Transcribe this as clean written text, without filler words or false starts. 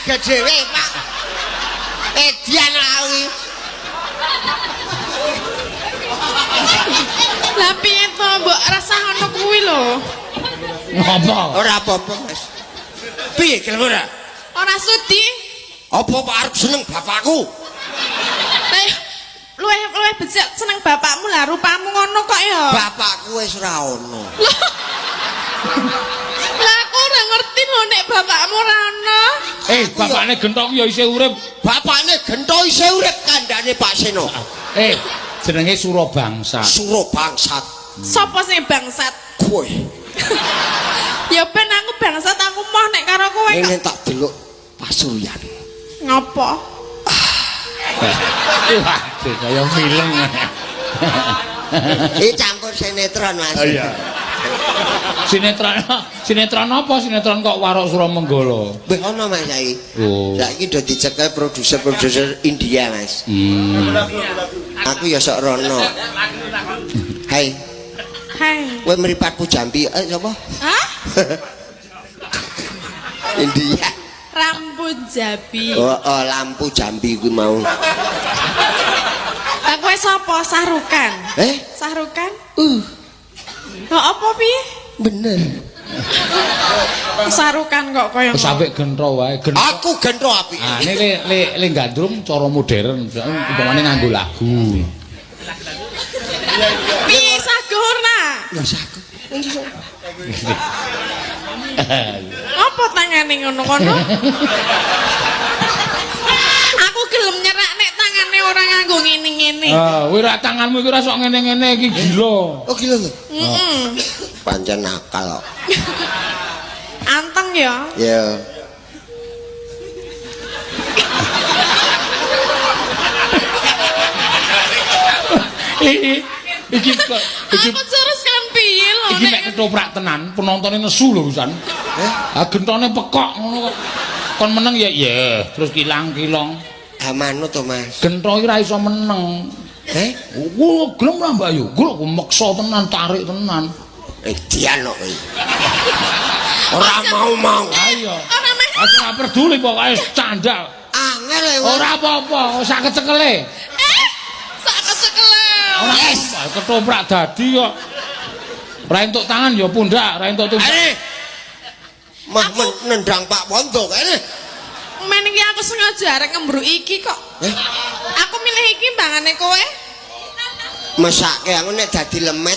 Kaget dhewe, Pak. Edian aku iki. Lah piye to, mbok rasah ngono kuwi lho. Ngopo? Ora apa-apa, Mas. Piye gelem ora? Ora sudi. Apa Pak arep seneng bapakku? Lah luwih luwih becik seneng bapakmu lah rupamu ngono kok ya. Bapakku wis ora ono. Lah aku ora ngerti lho nek bapakmu ora ono. Eh, bapakne gentok ya isih urip. Bapakne gento isih urip kandhane Pak Seno. Eh, jenenge Surabangsa. Surabangsat Sopo sing bangsat? kowe. Ya ben aku bangsat aku moh nek karo kowe kok. Ngene tak delok pasuryan. Ngopo? Wah, kaya film. Iki campur sinetron, Mas. Oh iya. Sinetron sinetron apa? Sinetron kok Warok Suramenggala. Wih ono Mas saiki. Oh. Saiki udah dicekel produser-produser India, Mas. Aku ya sok rono. Hai, Hai. kowe mripatmu jampi eh sapa? Hah? India. Rambut jabi. Oh, oh lampu jambi kuwi mau. Lah kowe sapa? Sahrukan. Eh? Sahrukan? Lah apa piye? Bener. Sahrukan kok kaya Wis sampe gentro wae, gentro. Aku gentro apik. Ah, ini le le le gandrung cara modern, umpamane nganggo lagu. Piye sagurna? Ya saku. Apa tangane ngono kono? Aku gelem nyerak nek tangane ora nganggo ngene-ngene. Ah, kowe ra tanganmu iki ora sok ngene-ngene iki gila. Oh gila lho. Heeh. Pancen nakal kok. Anteng ya. Ya. Iki iki kok- iki Aku terus kan piye lho iki mek ketoprak tenan, penontone nesu lho pisan. Eh? Ah gentone pekok ngono kok. Kon meneng ya ya, terus kilang-kilong. Ah manut to, Mas. Gentro iki ra iso meneng. Eh? Oh, gelem ra Mbak Yu? Gelem aku meksa tenan, tarik tenan. Edian kok kowe. Ora mau-mau. Ayo. Ora meh. Aku ora peduli pokoke candal. Angel e. Mas. Ora apa-apa, sak kecekele. Eh, sak kecekele. Ora Yes. apa-apa, ketoprak dadi kok. Ora entuk tangan ya pundak, ora entuk tundak. Ayo. Mah nendang Pak Wondo kene. Men iki aku sengaja arek ngembruk iki kok. Eh? Aku milih iki mbangane kowe. Mesake aku nek dadi lemet.